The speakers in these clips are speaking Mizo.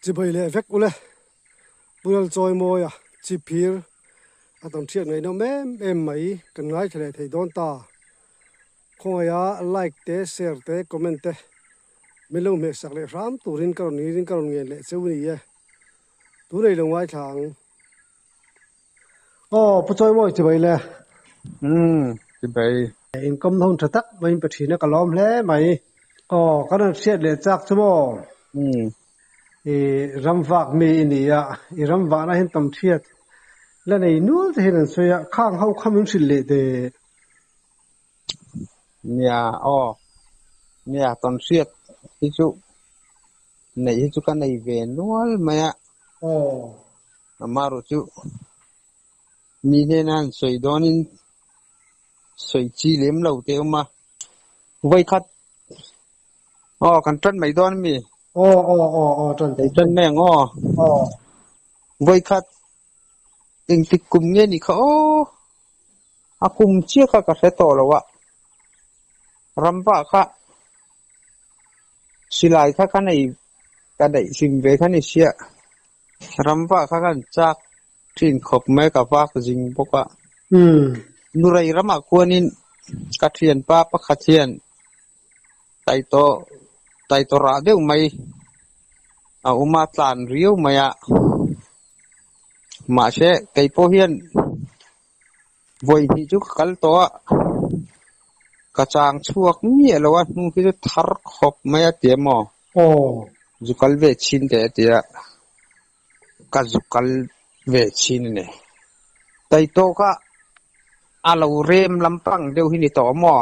Chibai leh vek ule Pu Lalchawimawia Chiphir a tam hriat ngaihnawm em em mai kan ngaithla leh thei dawn ta. Khawngaiha like te share te comment te min lo hmehsak leh hram turin ka rawn ngirin ka rawn ngen leh cheu a ni e. Tunei lo ngaithla ang. Aw Pu Chawimawi chibai le. Umm chibai. Inkawm hun tha tak mai in pe thin a ka lawm hle mai. Aw kan rawn hriat leh chak chu maw. Umm. I ram vak mi i ni a, i ram vahna hian tam hriat la nei nual te hian an sawi a, khang ho kha min hrilh leh teh. Nia aw nia tawn hriat hi chu neih hi chu ka nei ve nual mai a. Aw. Amaherawh chu mi hnena han sawi dawnin sawi chi lem lo te awm a. Vawikhat aw kan tan mai dawn mi? Aw aw aw aw tan thei. Tan mai ang aw. Aw. Vawikhat engtik kum nge ni kha aw a kum chiah kha ka hre tawh lo a. Ramva kha silai kha ka nei ka daih hlim ve kha ni sia. Ramva kha kan chak thin khawp mai ka vak zing bawk a. Nurei ramah khuanin ka thianpa pakhat hian taito taito rah deuh mai a awm a tlan riau mai a. Mahse kei pawh hian vawi hnih chu ka kal tawh a, ka chang chhuak miah lo a hnu khi chu thar khawp mai a ti emaw. Zu kal ve chhin teh a ti a, ka zu kal ve chhin a ni. Taitawka a lo rem lampang deuh hi ni tawh maw?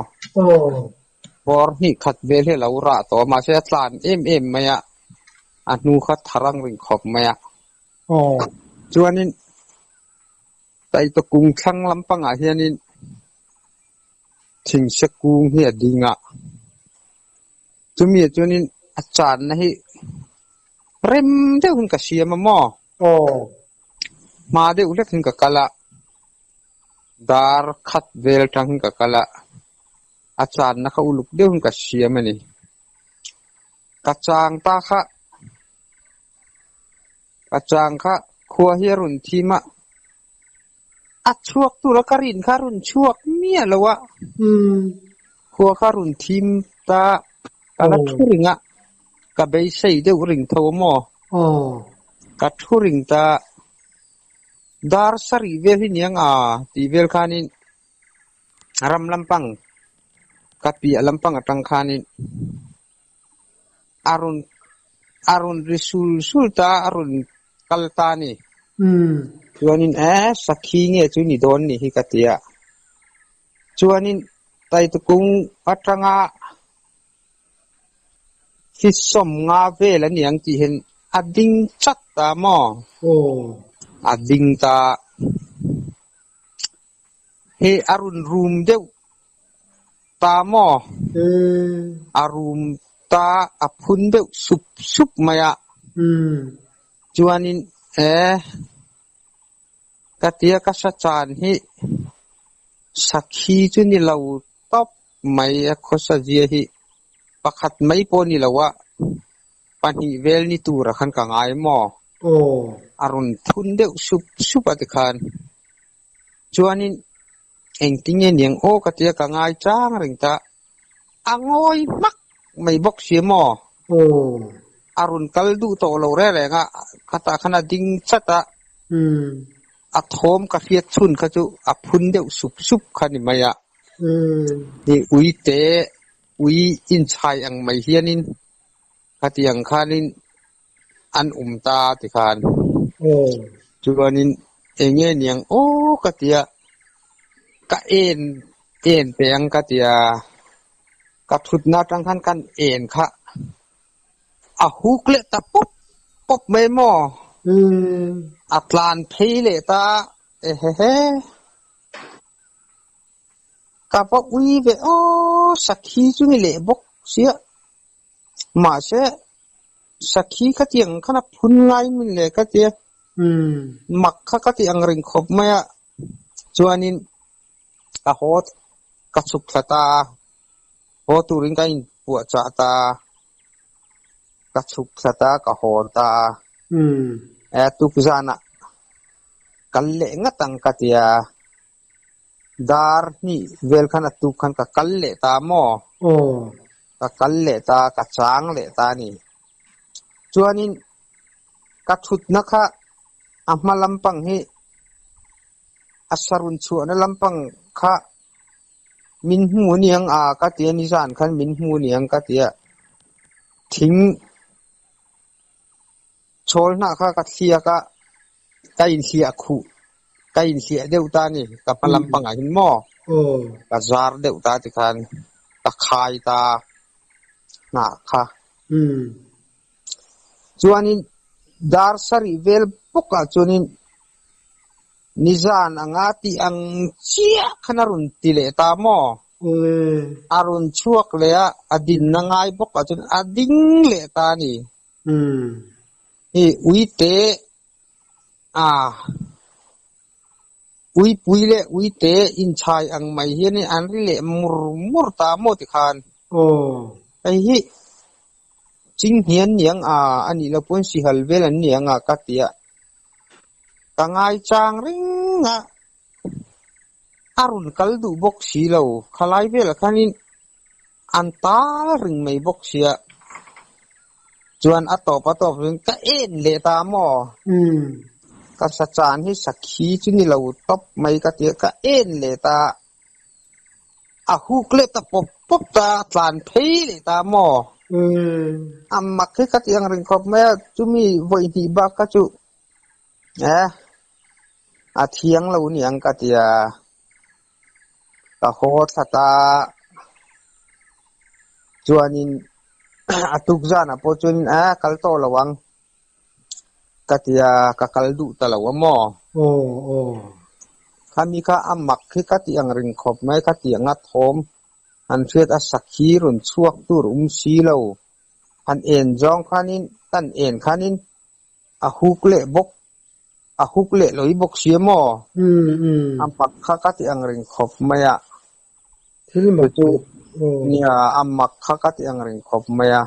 Bawr hnih khat vel hi a lo rah tawh a, mahse a tlan em em mai a, a hnu kha thar ang ring khawp mai a. Chuanin Taitawk kung thlang lampangah hianin thingse kung hi a ding a. Chumi ah chuanin a channa hi rem deuhin ka siam a maw? Aw. Hma deuh hlekin ka kal a, dar khat vel atangin ka kal a, a channa kha uluk deuhin ka siam a ni. Ka chang ta kha, ka chang kha khua hi a rawn thim a, A chhuak tura ka rin kha a rawn chhuak miah lo a, khua kha a rawn thim ta, ka la thu ring a, ka beisei deuh ring tho a maw? Ka thu ring ta, dar sarih vel hi niang a tih vel khanin ram lampang ka piah lampang atang khanin a rawn a rawn ri sul sul ta a rawn kal ta a ni. Chuanin e sakhi nge chu ni dawn ni hi ka ti a. Chuanin Taitukung atanga fisawm nga vel a ni ang tih hian a ding chat ta maw? A ding ta. Hei a rawn rum deuh ta maw? A rum ta a phun deuh sup sup mai a. Chuanin e ka tia ka sa chan hi sakhi chu ni lo tawp mai a khawsa zia hi pakhat mai pawh ni lo a pahnih vel ni tura khan ka ngai maw? A rawn phun deuh sup sup a tikhan. Chuanin engtin nge niang aw ka tia ka ngai chang reng ta. A ngawi hmak mai bawk si maw? A rawn kal duh tawh lo reng reng a, khatah khan a ding chat a. A thawm ka hriat chhun kha chu a phun deuh sup sup kha ni mai a. Ni uite ui inchhai ang mai hianin khatiang khanin an awm ta tikhan. Chuanin eng nge niang aw ka tia ka en en teh ang ka tia ka thutna atang khan kan en kha a huk leh ta pawp pawp mai maw a tlan phei leh ta ehehe. Ka va ui ve aw sakhi chu ni leh bawk sia mahse sakhi kha ti ang khan a phun ngai min le ka tia mak kha ka ti ang reng khawp mai a chuanin ka haw ka chhuk thla ta a haw turin ka inpuahchah ta a ka chhuk thla ta a ka haw ta a. E tuk zana kal leh ngat ang ka tia dar hnih vel khan a tuk khan ka kal leh ta maw? Ka kal leh ta, ka chang leh ta a ni. Chuanin ka thutna kha a hma lampang hi a sarun chhuahna lampang kha min hmu aniang a ka tia nizan khan min hmu aniang ka tia thing chhawl hnah kha ka thliak a ka inhliah khuh ka inhliah deuh ta a ni ka hma lampangah hin maw ka zar deuh ta tikhan ka khai ta hnah kha. Chuanin dar sarih vel bawkah chuanin nizan anga tih ang chiah khan a rawn ti leh ta maw? A rawn chhuak leh a, a dinna ngai bawkah chuan a ding leh ta a ni. Hi uite a uipui leh uite inchhai ang mai hian an ri leh mur mur ta maw tikhan. Hei hi Chinghnian niang a a nih loh pawn sihal vel an niang a ka ti a, ka ngaichang reng a, a rawn kal duh bawk si lo, khalai velah khanin an tal ring mai bawk sia, chuan a tawp a tawp chuan ka en leh ta maw? Ka sachan hi sakhi chu ni lo tawp mai ka ti a, ka en leh ta. A huk leh ta pawp pawp ta, a tlan phei leh ta maw? A mak hi ka ti ang reng khawp mai a, chumi vawi hnih bak kha chu eh a thiang lo niang ka ti a, ka haw thla ta. Chuanin a tuk zanah pawh chuanin eh kal tawh lo ang ka ti a, ka kal duh ta lo a maw? Khami kha a mak hi ka ti ang ring khawp mai, ka ti ang a thawm han hriat a sakhi rawn chhuak tur um si lo. Han en zawng khanin, kan en khanin a huk leh bawk, a huk leh lawih bawk si a maw? A mak kha ka ti ang ring khawp mai a. Thil mak chu nia, a mak kha ka ti ang ring khawp mai a.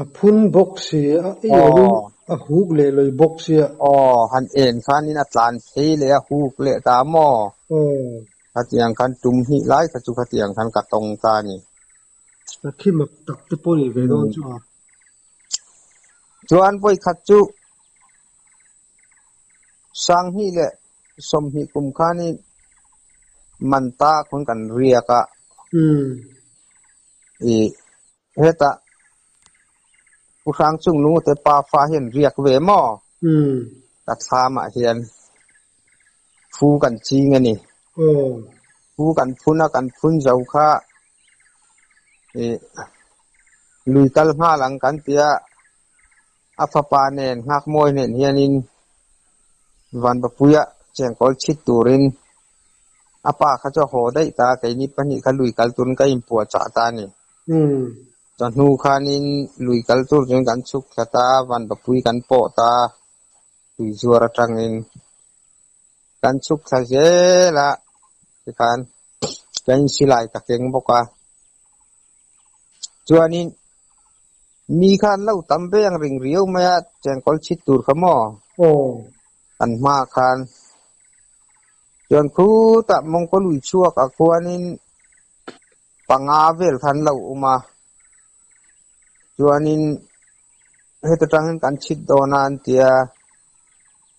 A phun bawk si a, i enin a huk leh lawih bawk si a. Aw, han en khanin a tlan phei leh a huk leh ta maw? Khatiang khan tum hnih lai kha chu khatiang khan ka tawng ta a ni. Sakhi mak tak te pawh nih ve dawn chu a. Chuan vawikhat chu Sanghnih leh sawmhnih kum khanin Manta khun kan riak a. I Hetah Pu Hrangchung Lungute pa fa hian riak ve maw? Ka thlamah hian phu kan ching a ni. Phu kan phun a, kan phun zo kha ih lui kal nghal ang kan ti a, a fapa nen Nghakmawi nen hianin Vanbapuia chengkawl chhit turin a pa kha chu a haw daih ta, keini pahnih kha lui kal turin ka inpuahchah ta a ni. Chawhnu khanin lui kal tur chuan kan chhuk thla ta, Vanbapui kan pawh ta, tui zuar atangin kan chhuk thla zel a, tikhan ka insilai ka keng bawk a. Chuanin mi kha an lo tam ve ang ring riau mai a, chengkawl chhit tur kha maw? Kan hma khan chuan khutah mawngkaw lui chhuak ah khuanin panga vel kha an lo awm a, chuanin heta tangin kan chhit dawn a an ti a,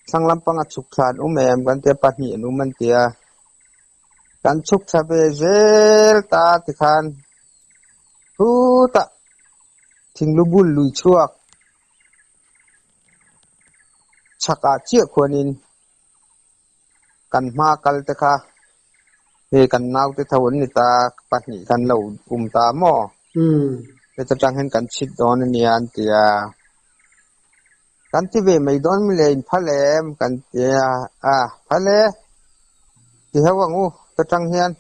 thlang lampanga chhuk thla an awm em kan ti a, pahnih an awm an ti a, kan chhuk thla ve zel ta tikhan khutah thinglu bul lui chhuak chhakah chiah khuanin Kan hma kal te kha hei kan naute tho an ni ta, pahnih kan lo um ta maw? Heta tang hian kan chhit dawn a nia an ti a. Kan ti ve mai dawn mi le in phal em? Kan ti a, a phal e. Ti ho ang u, heta tang hian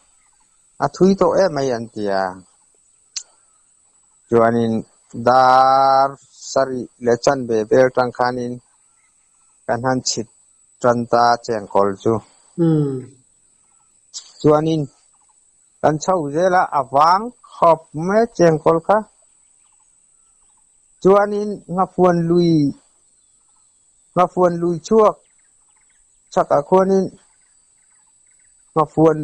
a thui tawh em mai an ti a. Chuanin dar sarih leh chanve vel tang khanin kan han chhit Tan ta chengkawl chu. Chuanin kan chho zel a, a vang khawp mai chengkawl kha. Chuanin nghafuan lui Nghafuan lui chhuak chhakah khuanin nghafuan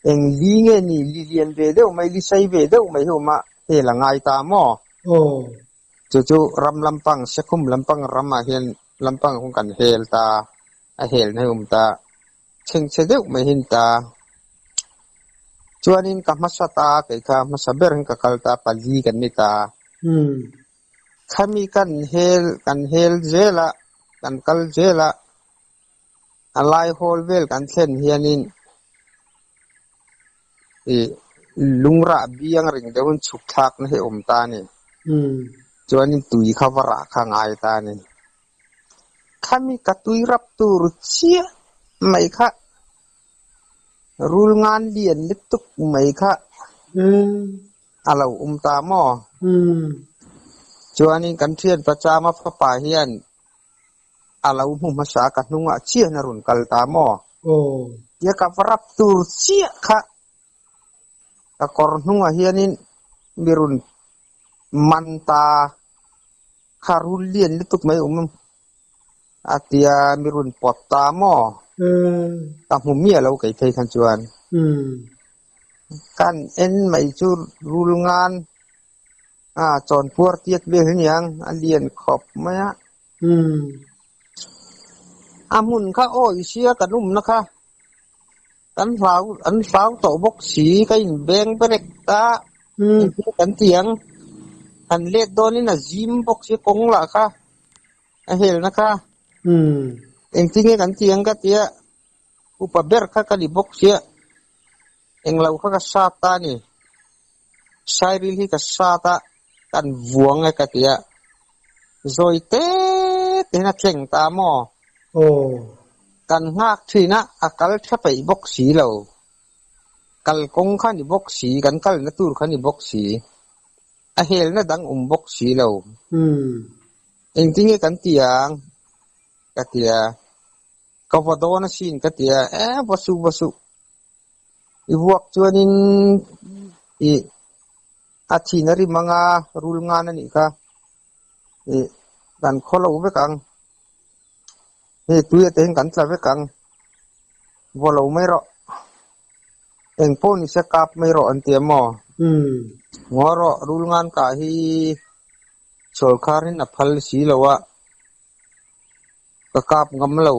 eng li nge ni li lian ve deuh mai li sei ve deuh mai hi a awm a hel a ngai ta maw? Aw. Chu chu ram lampang Sekhum lampang ramah hian lampang kawng kan hel ta a helna hi a awm ta chhengchhe deuh mai hi a ni ta. Chuanin ka hmasa ta kei kha hmasa ber in ka kal ta pali kan ni ta. Umm. Khami kan hel kan hel zel a kan kal zel a a lai hawl vel kan thlen hianin ih lungrah biang ring deuhin chhuk thlakna hi a awm ta a ni. Umm. Chuanin tui kha va rah kha a ngai ta a ni. Khami ka tui rap tur chiah mai kha rul ngan lian lutuk mai kha a lo awm ta maw? Chuanin kan thian Pachama fapa hian a lo hmu hmasa ka hnungah chian a rawn kal ta maw? Tia ka va rap tur chiah kha ka kawr hnungah hianin mi rawn man ta kha rul lian lutuk mai awm a tia mi rawn pawt ta maw? Ka hmu miah lo kei phei khan chuan. Kan en mai chu rul ngan a chawnpuar tiat vel hi niang a lian khawp mai a. A hmun kha aw i sia kan awmna kha kan hlau an hlau tawh bawk si ka inbeng berek ta engtin kan ti ang han let dawnin a zim bawk si kawng lah kha a helna kha engtin nge kan ti ang ka tia upa ber kha ka ni bawk sia englo kha ka sat ta a ni. Sairil hi ka sat a, kan vuang e ka ti a, zawi te te hian a tleng ta maw? Aw. Kan nghak thin a, a kal tha peih bawk si lo. Kal kawng kha ni bawk si, kan kalna tur kha ni bawk si, a helna dang awm bawk si lo. Umm. Engtin nge kan ti ang? Ka ti a, ka va dawn asin ka ti a, e va suh va suh. I vuak chuanin ih a thin a rim anga rul ngan a nih kha ih kan khaw lo vek ang hei tui ate hian kan tla vek ang vaw lo mai rawh eng pawh ni se kap mai rawh an ti a maw ngaw rawh rul ngan kah hi sawrkharin a phal si lo a ka kap ngam lo.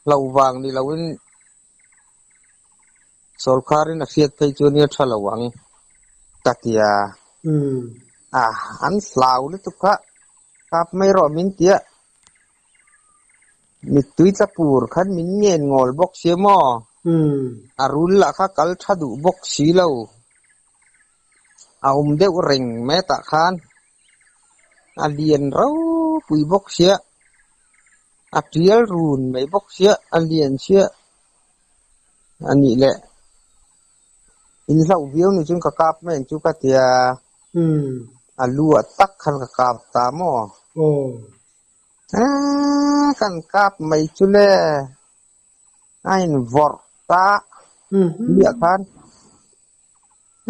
Hloh vang ni loin sawrkarin a hriat phei chu nia tha lo ang ka ti a. A, an hlau lutuk a, kap mai rawh min ti a. Mittui tla pur khan min ngen ngawl bawk sia maw? A rul lah kha kal tha duh bawk si lo. A awm deuh reng mai tah khan a lian ropui bawk sia. A tial run mai bawk sia, a lian sia a nih leh in hlauh viau ni chuan ka kap mai ang chu ka tia a lu ah tak khan ka kap ta maw? Aaa kan kap mai chu le a invawrh ta miah khan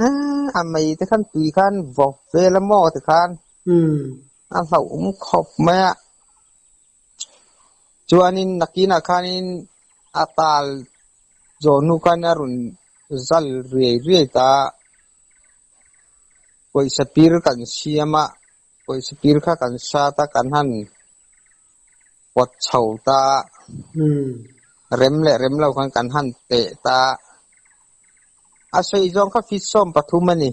aaa a mei te khan tui khan vawp vel a maw tikhan a hlauhawm khawp mai a. Chuanin nakinah khanin a tal zawh hnu khan a rawn zal riai riai ta a, pawisa pir kan siam a, pawisa pir kha kan sat a, kan han pawt chho ta a, rem leh rem lo khan kan han teh ta a, a sawi zawng kha feet 13 a ni.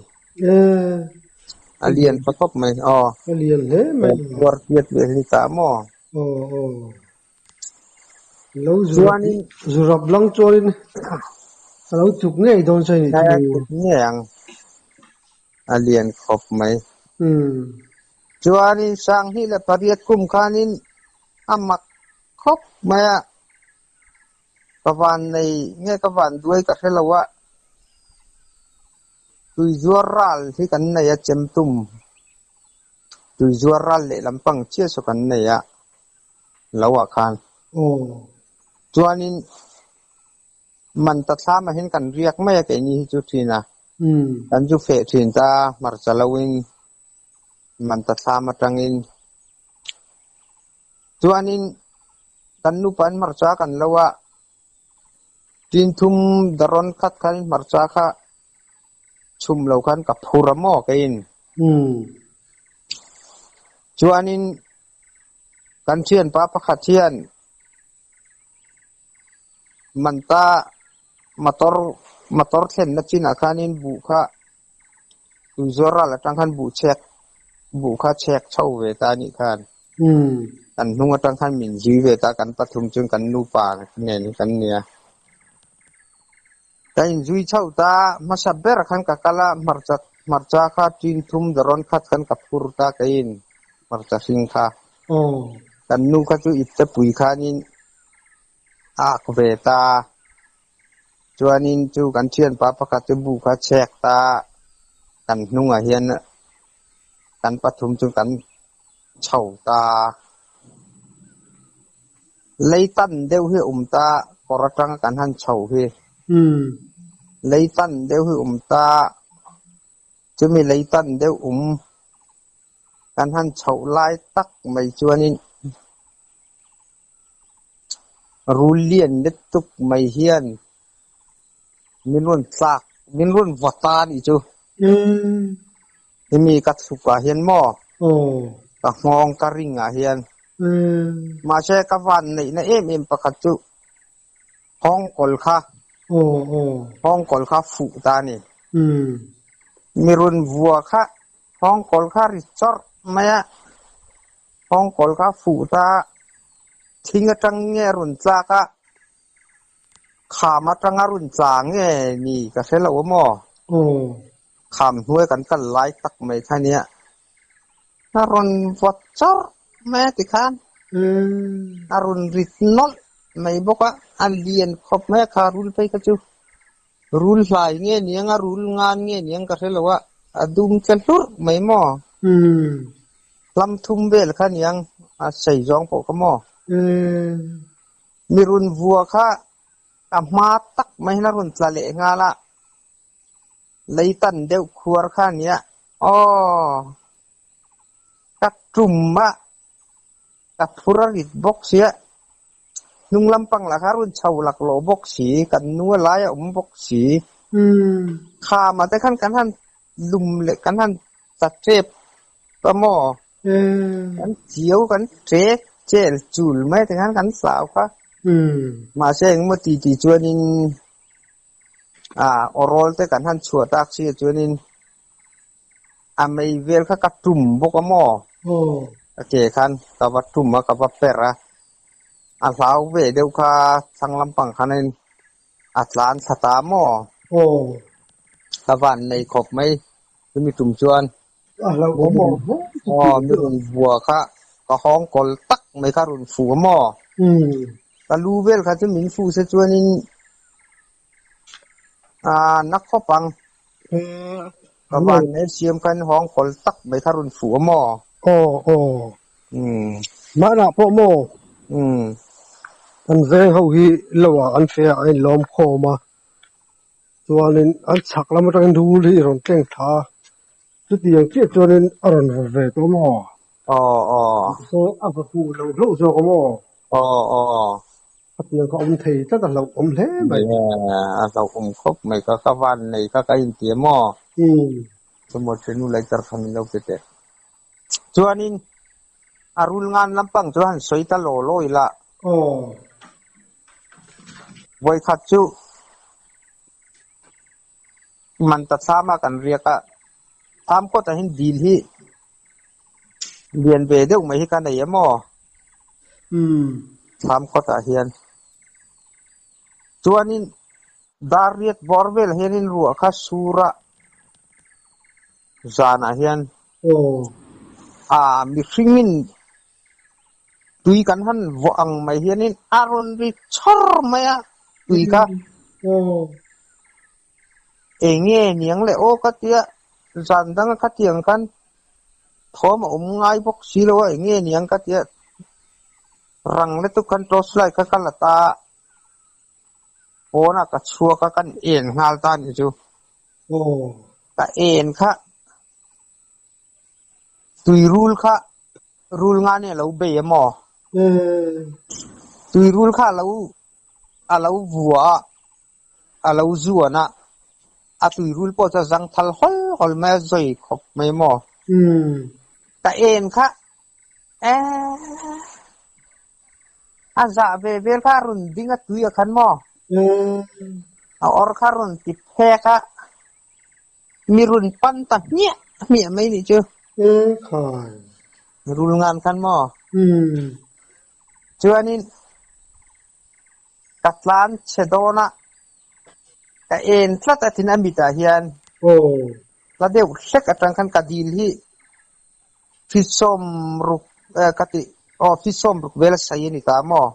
A lian tha khawp mai aw. A lian hle mai. Puar tiat leh hi ta maw? Aw aw. Lo chuanin zurap lang chuanin a lo chuk ngei dawn che ni chu. A chuk ngei ang. A lian khawp mai. Chuanin 2008 kum khanin a mak khawp mai a. Ka van nei nge ka van duai ka hre lo a. Tuizuar ral hi kan nei a chemtum tuizuar ral leh lampang chiah saw kan nei a lo ah khan. Chuanin man ta thlam ah hian kan riak mai a keini hi chu thin a. Kan zu feh thin ta hmarcha lo in man ta thlam atangin. Chuanin kan nupain hmarcha kan lo a, tin thum darawn khat khanin hmarcha kha chhum lo khan ka phur a maw keiin. Chuanin kan thianpa pakhat hian Manta motor motor thlenna chinah khanin buh kha Tuizuar ral atang khan buh chhek buh kha chhek chho ve ta anih khan. Kan hnung atang khan min zui ve ta kan pathum chuan kan nupa nen kan nia. Ka inzui chho ta hmasa ber khan ka kal a hmarcha hmarcha kha tin thum darawn khat khan ka phur ta keiin hmarcha hring kha. Kan nu kha chu ipte pui khanin a ak ve ta. Chuanin chu kan thianpa pakhat chu bu kha chhek ta kan hnungah hian kan pathum chu kan chho ta. Lei tan deuh hi a awm ta kawr atanga kan han chho hi. Lei tan deuh hi a awm ta chumi lei tan deuh awm kan han chhoh lai tak mai chuanin Rul lian lutuk mai hian min rawn tlak, min rawn va ta a nih chu. Hemi ka thluk ah hian maw ka nghawng ka ring ah hian. Mahse ka van neihna em em pakhat chu nghawngkawl kha nghawngkawl kha fuh ta a ni. Mi rawn vua kha nghawngkawl kha ri chawrh mai a. Nghawngkawl kha fuh ta thing atang nge a rawn tlak a, kham atanga rawn tla nge ni ka hre lo a maw? Kham hnuai kan kal lai tak mai kha nia, a rawn vawt chawrh mai a tikhan a rawn rit nawlh mai bawk a, a lian khawp mai a kha rul phei kha chu rul hlai nge niang a rul ngan nge niang ka hre lo a, a dum tle hlurh mai maw? Hlam thum vel kha niang a sei zawng pawh kha maw? Mi run vua kha a hma tak mai hian a rawn tla leh nghal a, lei tan deuh khuar kha a nia. Aw, ka tum a, ka phur a rit bawk sia, hnung lampang lah kha a rawn chho laklawh bawk si, kan nu a lai a awm bawk si. Khama te khan kan han lum leh kan han tla tep a maw? Kan chiau kan ṭe chel chul mai te khan kan hlau kha. Mahse engemaw ti ti chuanin ah awrawl te kan han chhuah tak si ah chuanin a mei vel kha ka tum bawk a maw? Ka ke khan ka va tum a ka va per a, a hlau ve deuh kha thlang lampang khanin A tlan thla ta maw? Aw. Ka van nei khawp mai chumi tum chuan. A hlauhawm awm hle chu Aw, mi rawn vua kha ka hawng kawl tak mai kha rawn fuh a maw? Ka lu vel kha chu min fuh se chuanin a na khawp ang. Ka van nei siam khan hawng kawl tak mai kha rawn fuh a maw? Aw, aw. Hmanah pawh maw? Kan veng ho hi lo ah an feh ah a inlawm khawm a, chuanin an chhak lam atangin rul hi rawn tleng thla a, chutiang chiah chuanin a rawn vaw ve tawh maw? Aw aw. Mahse a va fuh lo hlauh zawk a maw? Aw aw. Khatiang kha awm thei tlat a hlauhawm hle mai. A hlauhawm khawp mai kha, ka van nei kha ka inti a maw? Chumawt thinu lighter kha min lo pe teh. Chuanin a rul ngan lampang chu han sawi ta law law ila. Aw. Vawikhat chu Manta thlama kan riak a, thlam kawtah hian dil hi lian ve deuh mai hi ka nei em aw? Thlam kawtah hian. Chuanin dar riat bawr velah hianin ruah kha sur a zanah hian a mihringin tui kan han vawh ang mai hianin a rawn ri chhawr mai a tui kha eng nge niang le aw ka tia zan danga khatiang khan thawm a awm ngai bawk si lo a eng nge niang ka tia rang lutuk khan torch light kha ka la ta a pawnah ka chhuak a kan en nghal ta a nih chu. Ka en kha tui rul kha rul nga nih a lo bei a maw? Tuirul kha a lo a lo vua a, a lo zuan a, a tuirul pawh chu a zang thal hawl hawl mai a, zawi khawp mai maw? Ka en kha eh a zah ve vel kha a rawn ding a tui ah khan maw? A awr kha a rawn ti phek a, Mi run pan ta hmiah hmiah mai nih chu. E khai. Rul ngan khan maw? Chuanin ka tlan chhe dawn a, ka en tlat a tin a mitah hian la deuh hlek atang khan ka dil hi fisawm ruk ka ti aw fisawm ruk vel a sai a ni ta maw?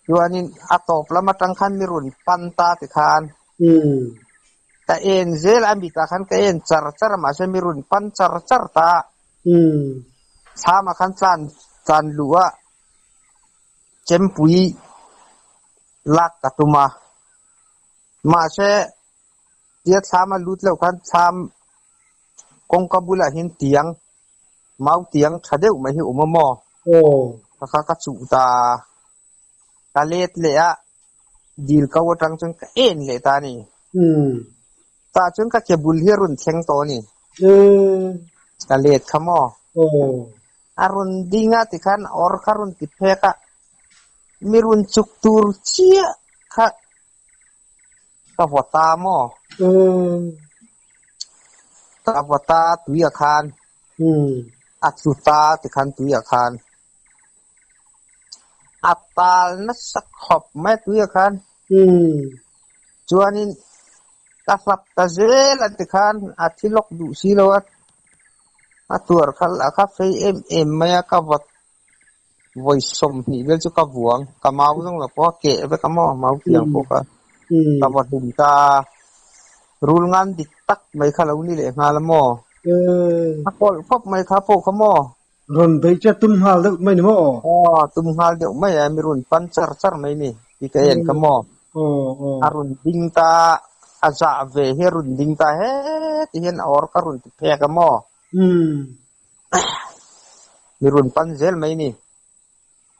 Chuanin a tawp lam atang khan mi rawn pan ta ti khan ka en zel a mitah khan ka en char char a mahse mi rawn pan char char ta a. Thlamah khan tlan tlan luh a chempui lak ka tum a mahse tia thlam a lut loh khan thlam kawngka bulah hian tiang Mau tiang tha deuh mai hi awm a maw? Ka kha ka chuh ta ka let leh a, dil ko atang chuan ka en leh ta a ni. Tah chuan ka ke bul hi a rawn thleng tawh a ni. Ka let kha maw? A rawn ding a tikhan awr kha rawn ti phek a, mi rawn chuk tur chiah kha ka vaw ta maw? Ka vaw ta tuiah khan a tlu ta tikhan tuiah khan a tal nasa khawp mai a tuiah khan chuanin ka hlap ta zel a tikhan a thi lawk duh si lo a, a tuar kha a kha fei em em mai a ka vaw Vawi 20 vel chu ka vuang, ka mau zawng lo pawh a keh vek a maw, mau tiang pawh kha ka va hlum ta a, rul ngan dik tak mai kha lo ni leh nghal a maw, a kawlh khawp mai kha pawh kha maw. Rawn beih che tum nghal deuh mai ni maw? Aw, tum nghal deuh mai a, mi rawn pan char char mai ni ti ka en kha maw. A rawn ding ta, a zah ve hi a rawn ding ta heti hian a awr ka rawn ti phek a maw. Mi run pan zel mai ni.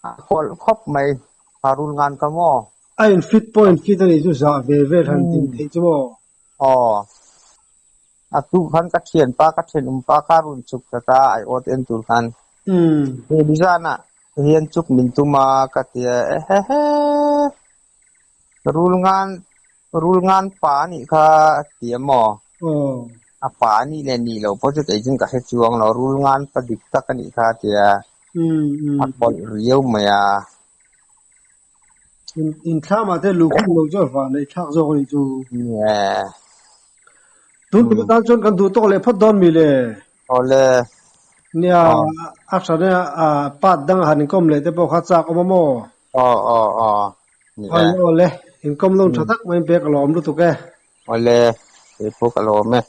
A kawlh khawp mai. A rul ngan ka maw? A in fit pawh in fit a nih chu zah ve vel han din theih chu maw? Aw. A tu khan ka thianpa ka thenawmpa kha a run chuk ta ta a aiawt en tur khan. He nizanah hian chuk min tum a ka ti a, ehehe. Rul ngan rul ngan pa a nih kha a ti a maw? A pa a nih leh nih loh pawh chu kei chuan ka hre chuang lo, rul ngan pa dik tak a nih kha a ti a, a kawlh riau mai a. In thlamah te luhkhung lo chu a van neih thlak zawk a nih chu. Tun tum atan chuan kan duh tawk leh phawt dawn mi le? Awle. Nia, a hran e, a part dang a han inkawm leh te pawh kha chak awm a maw? Aw aw aw. Ni e. Awle, inkawm lawm tha tak mai in pek a lawm lutuk e. Awle, kei pawh ka lawm e.